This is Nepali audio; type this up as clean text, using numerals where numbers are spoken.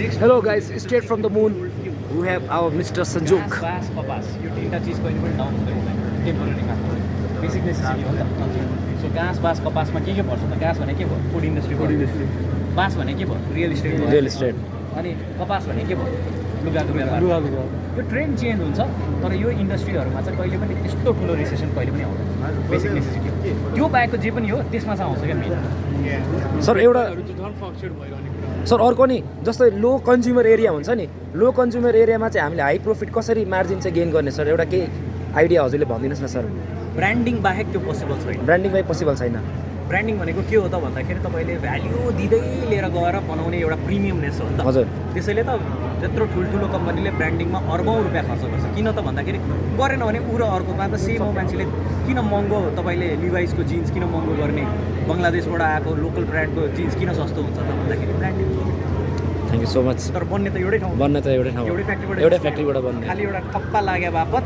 Hello guys, straight from the moon. We have our Mr. Sanjuk. बाँस कपास यो तिनवटा चिज कहिले पनि डाउन हुँदैन टेम्पोररी मात्र बेसिक नेसेसिटी हो नि त सो घाँस बाँस कपासमा के पर्छ त घाँस भने के भयो फुड इन्डस्ट्री बाँस भने के भयो रियल इस्टेट अनि कपास भने के भयो लुगाको व्यापार यो ट्रेन्ड चेन्ज हुन्छ तर यो इन्डस्ट्रीहरूमा चाहिँ कहिले पनि त्यस्तो ठुलो रिसेसन कहिले पनि आउँदैन बेसिक नेसेसिटी त्यो बाहेकको जे पनि हो त्यसमा चाहिँ आउँछ क्या मेन सर एउटा सर अर्को नि जस्तै लो कन्ज्युमर एरिया हुन्छ नि लो कन्ज्युमर एरियामा चाहिँ हामीले हाई प्रफिट कसरी मार्जिन चाहिँ गेन गर्ने सर एउटा केही आइडिया हजुरले भनिदिनुहोस् न सर ब्रान्डिङ बाहेक त्यो पोसिबल छैन ब्रान्डिङ बाहेक पोसिबल छैन ब्रान्डिङ भनेको के हो त भन्दाखेरि तपाईँले भ्याल्यु दिँदै लिएर गएर बनाउने एउटा प्रिमियमनेस हो नि त हजुर त्यसैले त त्यत्रो ठुल्ठुलो कम्पनीले ब्रान्डिङमा अर्बौँ रुपियाँ खर्च गर्छ किन त भन्दाखेरि गरेन भने ऊ र अर्कोमा त सेम हो मान्छेले किन महँगो तपाईँले लिभाइसको जिन्स किन महँगो गर्ने बङ्गलादेशबाट आएको लोकल ब्रान्डको जिन्स किन सस्तो हुन्छ त भन्दाखेरि branding thank you so much तर बन्ने त एउटै ठाउँ बन्ने त एउटै ठाउँ एउटै एउटै फ्याक्ट्रीबाट बन्ने खालि एउटा ठप्पा लागे बापत